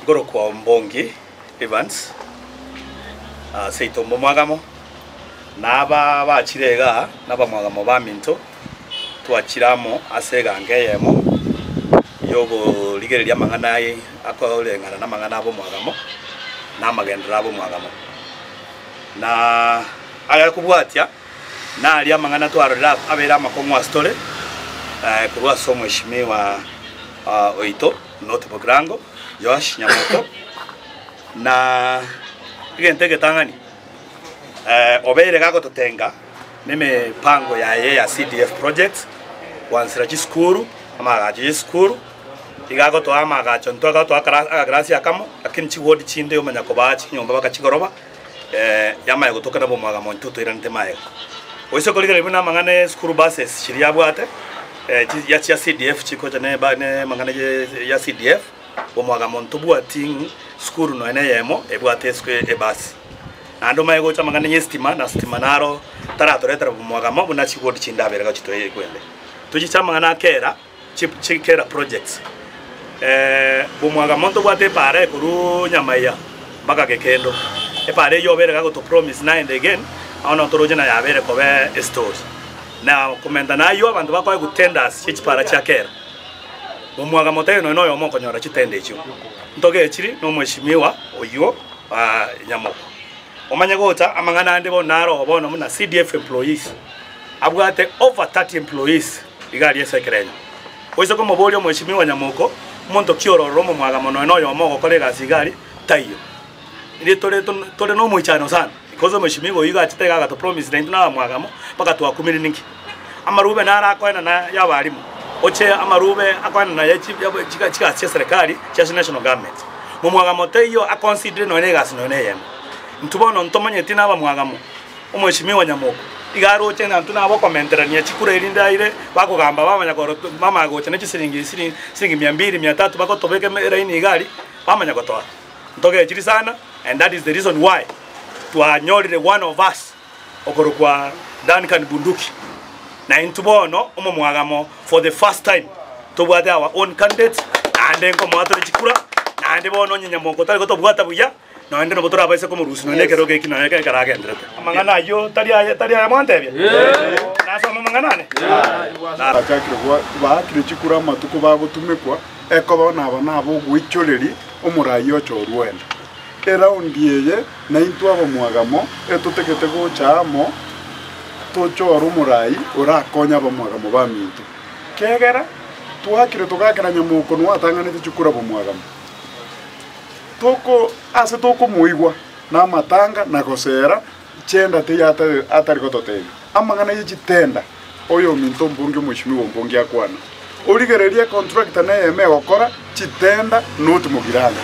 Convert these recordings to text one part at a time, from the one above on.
Nkorokwa Ombongi Evans, seito mbomwagamo, na aba bachire igaa nabamwagamo baminto, twachire amo ase egango eyemo yokorigereria amang'ana aye akoreng'ana namang'ana abomwagamo, na amagenderero abomwagamo. Na ayakobwatia naria amang'ana twarorire abeire amakong'u ase tore, korwa ase omweshimiwa oito. North Bogirango, Joash Nyamoko, na egento egetang'ani obeire gagototenga nemepango yaye ya CDF projects, gwansera chisukuru, amaagacho ye chisukuru, iga agotoa amaagacho intwe agotoa agakarasi akamo, lakini chiward chinde omanya kobaa chinyomba baka chigoroba, yamanya gotoka nabo omwagamo intwe toiranete magega. Oise korigereria buna amang'ana ya esukuru buses chiria abwate, chia chia CDF chikocha ne eba ne amang'ana ye ya CDF, omwagamo ntobwati ng'a sukuru nonya na eyemo ebwate esuku ebasi. Naende omanye gocha amang'ana ya estima na stima naro taratoretera omwagamo buna chiward chinde abere gochi toekwende. Tochiche amang'ana a kera. Chikera projects omwaka monto obwate epaara ekorwa Nyamaiya mpaka Gekendo, epaara eyio obere gagoto promise now and again, bono ntoroche na yabere koba estory. Na komenta na ayio abanto bakoegwa tenders chie chipaara chia kera, omwaka motebe nonye na oyomo okonyora chitender echio, ntogechiri na omweshimiwa oyio Nyamoko. Omanye gocha amang'ana ande bono naro bono buna CDF employees, abwate over 30 employees. Iga aria ase ekerenyo. Oise komoboria omweshimiwa nyamoko, Omonto ki ore ororo omomwaga mono nonya noyomo ogokora egasi iga aria? Taiyo. Riria tore tore nomoichano sana because omweshimiwa oyio iga achete iga agato promise naintwe nabamwagamo mpaka twakumire ninki? Amarube naro akoenana ya abalimu, oche amarube akoenana ya chigasi chia serikali chia national government. Momwagamo taiyo aconsidere nonya egasi nonya eyemo. Intwe bono ntomanyeti nabamwagamo. Omweshimiwa Nyamoko iga aroche ng'a intwe nabokomenterania chikura erinde aire bakogamba bamanya koro bamanya gocha ne chisiringi isiringi siringi mia mbili mia tatu bagotobeka eraini iga aria bamanya gotoa. Ntogechiri sana and that is the reason why twanyorire one of us okorokwa Duncan Bunduki na intwe bono omomwagamo for the first time tobwate our own candidate naende nkomoa tore chikura naende bono onye Nyamoko tari gotobwata buya. Naende nabo torabaise komorusia nonya nekerogo eki nonya ekero agenderete. Amang'ana ayio tari aye tari aya mwantebia? Nasome amang'ana ane? Bachakire baakire chikura amatuko bagotumekwa, ekoba naba nabogoichoreria omoraia oche orwende. Eraundi eye naintwe abamwagamo etotegete gocha amo tochore omorai orakonye abamwagamo baminto. Kegera twakire togakera nyamokonwa atang'anete chikura bomwagamo. Toko ase tokomoigwa namatanga na gosera chenda teiyo atari gototebia amang'ana ye chitenda. Oyominto ombonge omweshimiwa ombonge akwana, Origererie econtractor neyemo egokora chitenda not mogiranga.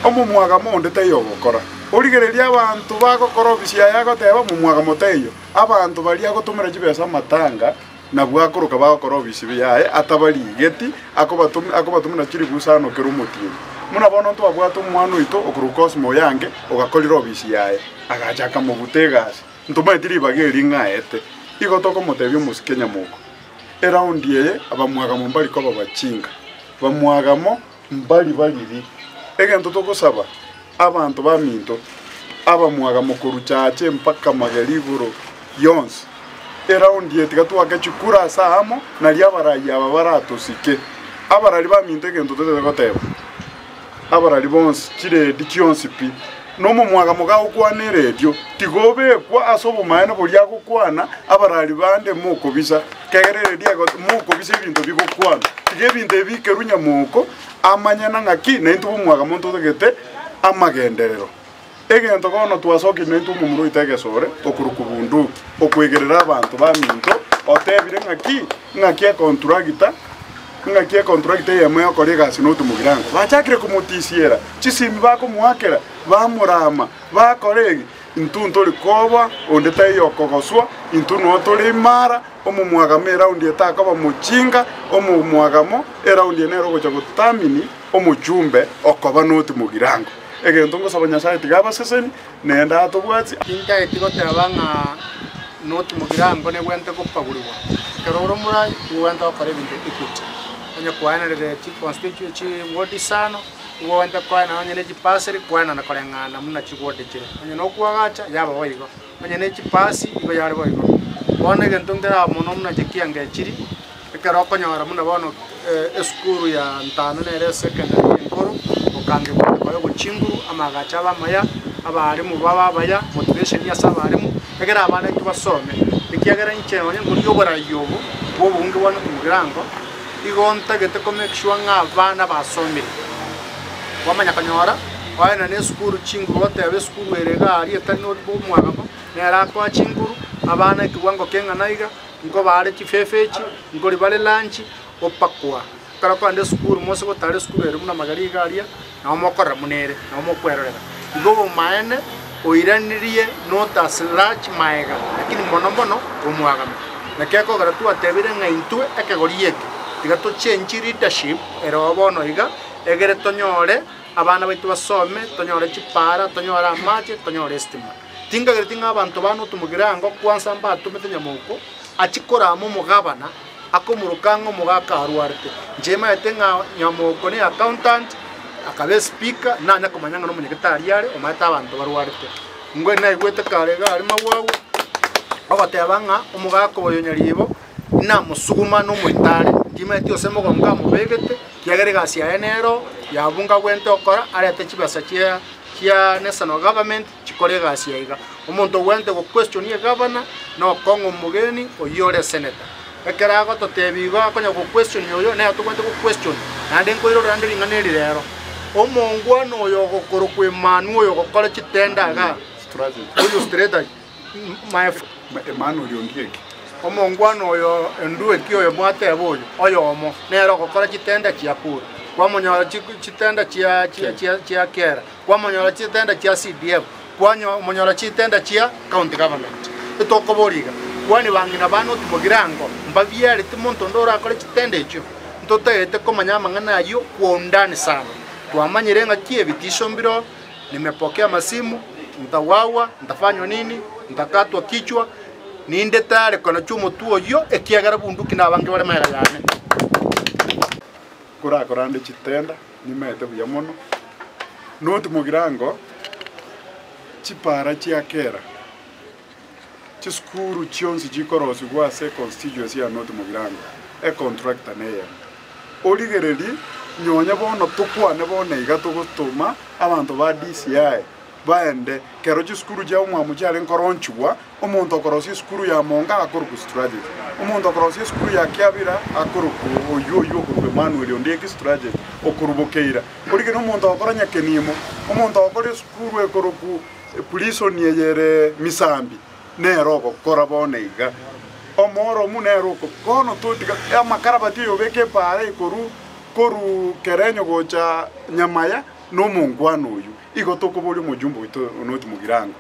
Omomwagamo onde taiyo ogokora. Origererie abanto bagokora ofisi yaye agoteba omomwagamo taiyo. Abanto baria agotomera chibesa amatanga Nabwo akoroka bagokora obisi yaye atabarigeti, akobatomera chilifu isano kera omotienyi. Buna bono ntwabwate omwana oito okorokwa Cosmo Oyange, ogakorire obisi yaye, agacha akamobuta egasi. Ntomaeti ribaga eri ng'aete. Igo tokomotebia omosike nyamoko, eraundi eye abamwagamo mbari koba bachinga, bamwagamo mbari bariri. Egento togosaba abanto baminto, abamwagamo korwa chache mpaka mageri igoro yonsi, Eraundi eye tiga twake chikura ase aamo, nario abarai aba baratosike. Abarari baminto egento totete goteba, abarari bonsi, chiredi chionsi pi, nomomwaga mogagokwana eredio, tiga obekwa ase obomaene boria agokwana, abarari bande mokobisa, kegera eredio ego mokobisa ebinto bigokwanwa. Tiga ebinto ebi bikerwe nyamoko, amanyene ng'aki naintwe bomwaga monto otagete amagenderero. Egento bono twasokire naintwe omomura oito egesore okorokwa bunduki, okwegerera abanto baminto, otebire ng'aki, ng'aki ekontragita, ng'aki ekontragita eyemo egokora egasi na otomogirango. Bachakire komotisiera, chisimi bakomoakera, bamorama, bakora egi, intwe ntori koba, onde taiyo okogoswa, intwe noo tore imara, omomwagamo eraundi etakoba mochinga, omomwagamo eraundi eye nere ogocha gotamini omochumbe okoba noti mogirango. Egento ngosaba Nyasae tiga abaseseni, naende atobwatie. Tintageti goteba ng'a noti mogirango negwenerete gopagurigwa. Ekero ore omorai, nigo ogwenerete gokora ebinto equity. Onye kwaenerire chi constituency chi ward isano, Ogwente koenana onye ne chipasiri, koenana koreng'ana buna chiward chire. Onye na okoagacha, yaba boigo, onye ne chipasi, igo yare boigo. Bono egento nkere mono buna chikianga echiri, ekero okonyora buna bono esukuru ya ntano nere esecondary enkoro, okange goeta koegwa chinguru, amagacho abe amaya, abalimu babe abaya, motivation ase abalimu, egere abana baito basome. Ekiagera inche nonye nkoria oborai obo, bwa obonge bwane omogirango, Igo ntagete ko make sure ng'a abana basomire. Kwamanya konyora, kwaenda na esukuru chinguru otebe esukuru ere iga aria etari na omwagamo, nere akoa chinguru, abana ekiwango keng'ana iga, nkobare chifefe echi, nkori bare lunch, opakwa. Ekero okoenda esukuru mose gotara esukuru ere buna magari iga aria, nabo mokorora buna ere, nabo mokwerorera. Igo obomaene oiranirie not as large maega, lakini mono mono omwagame. Naki ekogera twatebire ng'a intwe ekegori eke tiga to change leadership ere oo bono iga, egere tonyore abana baito basome, tonyore chipara, tonyore amache, tonyore estima. Tinkagereti ng'a abanto bane otomogirango kwansa mbatomete nyamoko achie korama omogabana akomoroka ng'a omogaka arwarete. Inche maete ng'a nyamoko ne accountant, akaba espeaker, nanya komanya ng'a nomonyagetari are, omanyete abanto barwarete. Ngwe naigwete kare iga aria magwagwa, ogoteba ng'a omogaka oyo Nyaribo, inamosuguma nomoito are, timanyeti gose mogongo amobegete, ekiagera egasi yaye nero, yabunga agwenerete gokora, arete chibesa chia chia national government chikore egasi eye iga. Omonto ogwenerete go question egavana, nokong'a omogeni oyio ore esenator. Ekero agototebia igo akonya go question oyo, nere tobwate go question, naende nkoirorera nde ring'ana eri rero. Omongwana oyo ogokorokwa Emmanuel oyo ogokora chitenda igaa, oyo strategy, my Emmanuel Ondieki. Omongwana oyo Ondieki oyo mwateba oyo, oyomo, nere ogokora chitenda chia kura, kwamonyora chitenda chia chia chia chia kera, kwamonyora chitenda chia CDF, kwamonyora chitenda chia county government. Etokoboria iga, kwani bang'ina bane otomogirango mbabiareti monto onde orakore chitenda echio? Ntotagete komanya amang'ana ayio kwa undani sana. Twamanyire ng'aki ebitisho mbiroo, nimepokea amasimu, ntawawa, ntafanywa nini, ntakatwa kichwa, ninde tayari konacha omotwe oyio ekiagera bunduki nabange bare magega yane. Korakorande chitenda, nimaete buya mono, noti mogirango chipara chia kera, chisukuru chionsi chikorosigwa ase econstituency ya North Mugirango, econtractor neyemo. Origererie nonye bono tokwane bono iga togotoma abanto ba DCI baende kero chisukuru chia omwamu chiarenge koronchigwa, omonto okorosia esukuru ya Monga akorokwa Strategy, omonto okorosia esukuru ya Kiabira akorokwa oywo oywo okorokwa Emmanuel Ondieki Strategy, okorwa Bokeira. Origererie omonto ogokora Nyakenimo, omonto ogokora esukuru ekorokwa Prison eye ere Misambi nere ogokora bono iga. Omoromu nere oko bono totiga amakarabati oyo obeke epaara ekoru koru Kerenyo gocha Nyamaya na omongwana oyio. Igo tokoboria omojumbe oito North Mugirango,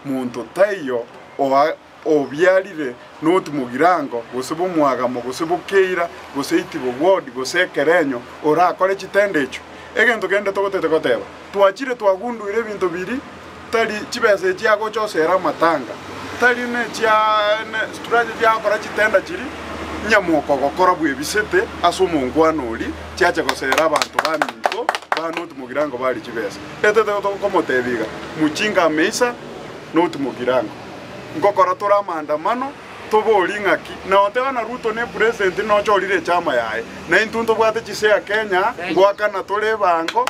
monto taiyo oa obiarire North Mugirango gose Bomwagamo gose Bokeira gose Itibo ward gose Ekerenyo orakore chitendo echio. Egento kende togotete goteba, twachire twagunduire ebinto biri tari chibesa echi agocha osera amatanga, tari ne chia ne turache chiagokora chitenda chiri nyamoko ogokora bwebisete ase omongwana oria chiacha gosera abanto baminto ba North Mugirango barie chibesa. Etete tokomotebia iga, muchinga ameisa North Mugirango. Ngokora tore amaandamano toborie ng'aki na oteba na Ruto ne president nochorire echama yaye na intwe ntobwate chisea Kenya ngoakana tore ebango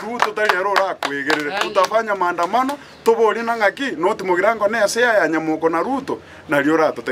Ruto tari ere orakwegerere tutafanya maandamano toborie na ng'aki North Mugirango ne esea ya Nyamoko na Ruto nario oratote.